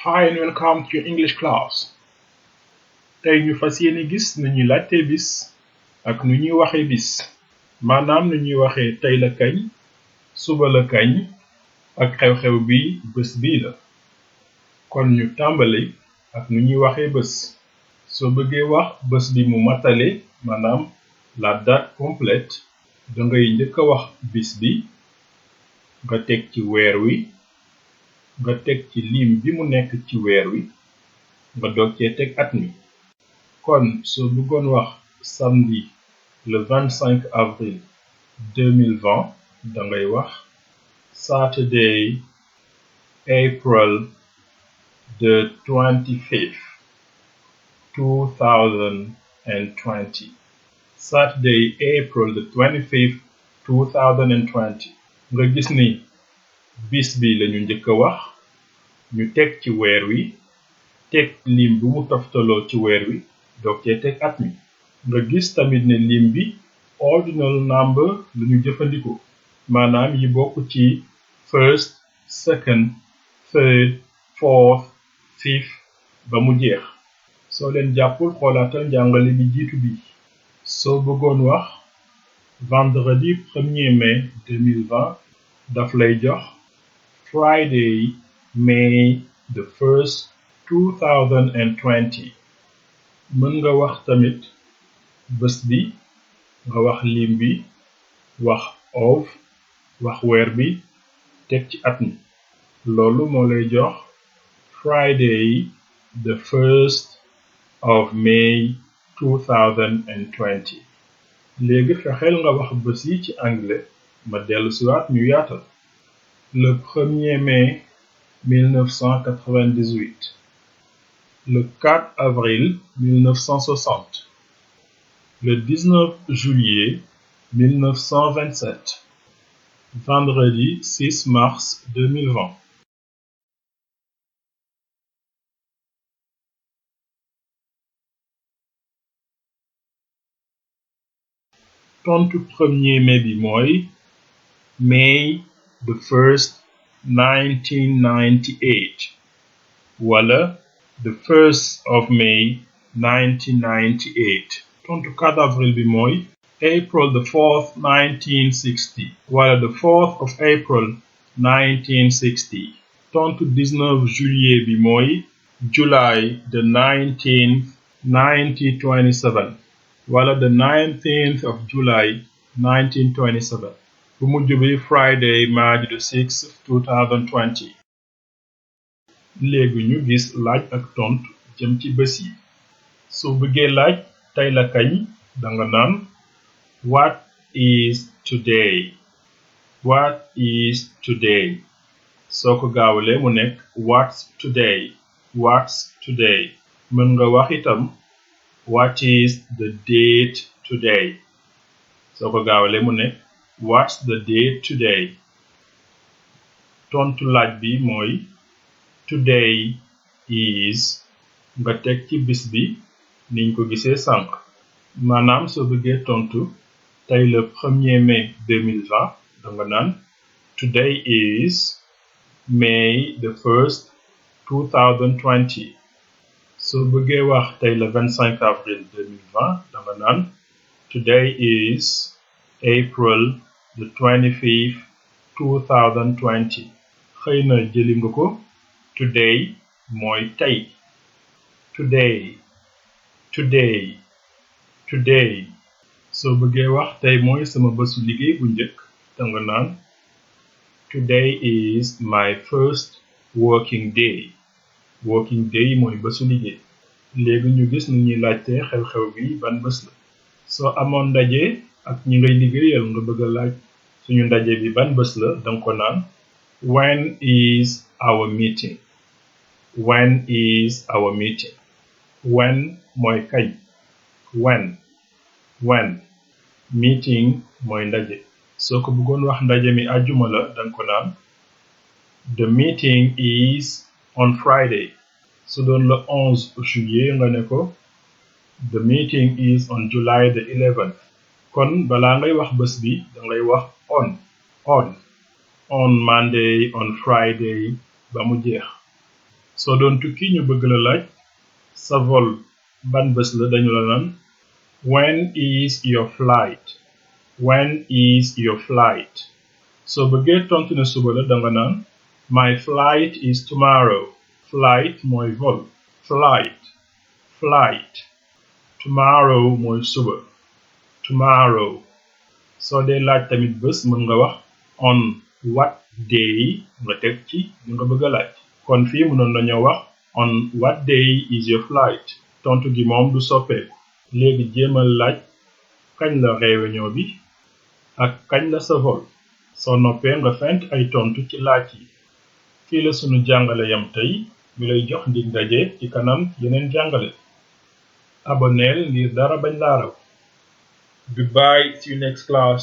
Hi and welcome to your English class. Tey ñu fas yéene gis nu ñuy laajte bis ak nu ñuy waxee bis maanaam nu ñuy waxee tey la kañ suba la kañ ak xew-xew bi bés bii la kon ñu tàmbali ak nu ñuy waxee bés soo bëggee wax bés bi mu matale maanaam la date complète dangay njëkk a wax bis bi nga teg ci weer wi nga teg ci lim bi mu nekk ci weer wi nga doog cee teg at mi kon soo bëggoon wax samedi le 25 avril 2020 dangay wax Saturday April the 25th 2020 Saturday April the 25th 2020 nga gis ni bis bi lañu njëkk a wax ñu teg ci weer wi teg lim bu mu toftaloo ci weer wi doog cee teg at mi nga gis tamit ne lim bi ordinal number lu ñu jëfandikoo maanaam yi bokk ci first second third fourth fifth ba mu jeex soo leen jàppul xoolaatal njàngale bi jiitu bi soo bëggoon wax vendredi 1er mai 2020 daf lay jox Friday May the 1st 2020 mën nga wax tamit bés bi nga wax lim bi wax of wax weer bi teg ci at mi loolu moo lay jox Friday the 1st of May 2020 léegi fexeel nga wax bés yi ci anglais ma dellu siwaat ñu yaatal le 1er mai 1998 le 4 avril 1960 le 19 juillet 1927 vendredi 6 mars 2020 tontu 1er mai bi mooy May the 1st 1998 wala the 1st of May 1998 tontu 4 avril bi mooy April the 4th 1960 wala the 4th of April 1960 tontu 19 juillet bi mooy July the 19th 1927 wala the 19th of July 1927 bu mujj bi Friday March the 6th 2020 léegi ñu gis laaj ak tontu jëm ci bés yi soo bëggee laaj tey la kañ danga naan what is today what is today soo ko gaawalee mu nekk what's today what's today mën nga wax itam what is the date today soo ko gaawalee mu nekk what's the date today tontu laaj bi mooy today is nga teg ci bis bi niñ ko gisee sànq maanaam soo bëggee tontu tey le 1er mai 2020 danga naan today is May the 1st 2020 soo bëggee wax tey le 25 avril 2020 danga naan today is April the 25th 2020 xëy na jëli nga ko today mooy tey today today today soo bëggee wax tey mooy sama bésu liggéey bu njëkk danga naan today is my first working day mooy bésu liggéey léegi ñu gis nu ñuy laajte xew-xew bi ban bés la soo amoon ndaje ak ñi ngay liggéeyal nga bëgg a laaj suñu ndaje bi ban bés la danga ko naan when is our meeting when is our meeting when mooy kañ when meeting mooy ndaje soo ko bëggoon wax ndaje mi àjjuma la danga ko naan the meeting is on Friday su doon le 11 juillet nga ne ko the meeting is on July the 11th kon balaa ngay wax bés bi dangay wax on Monday on Friday ba mu jeex soo doon tukki ñu bëgg la laaj sa vol ban bés la dañu la naan when is your flight when is your flight soo bëggee tontu ne suba la danga naan my flight is tomorrow flight mooy vol flight tomorrow mooy suba tomorrow soo dee laaj tamit bés mën nga wax on what day nga teg ci li nga bëgg a laaj kon fii mënoon nañoo wax on what day is your flight tontu gi moom du soppeeku léegi jéemal laaj kañ la réunion bi ak kañ la sa vol soo noppee nga fent ay tontu ci laaj yi fii la sunu jàngale yam tey ñu lay jox ndig ndaje ci kanam yeneen jàngale abonneel ngir dara bañ laa raw. Goodbye, see you next class.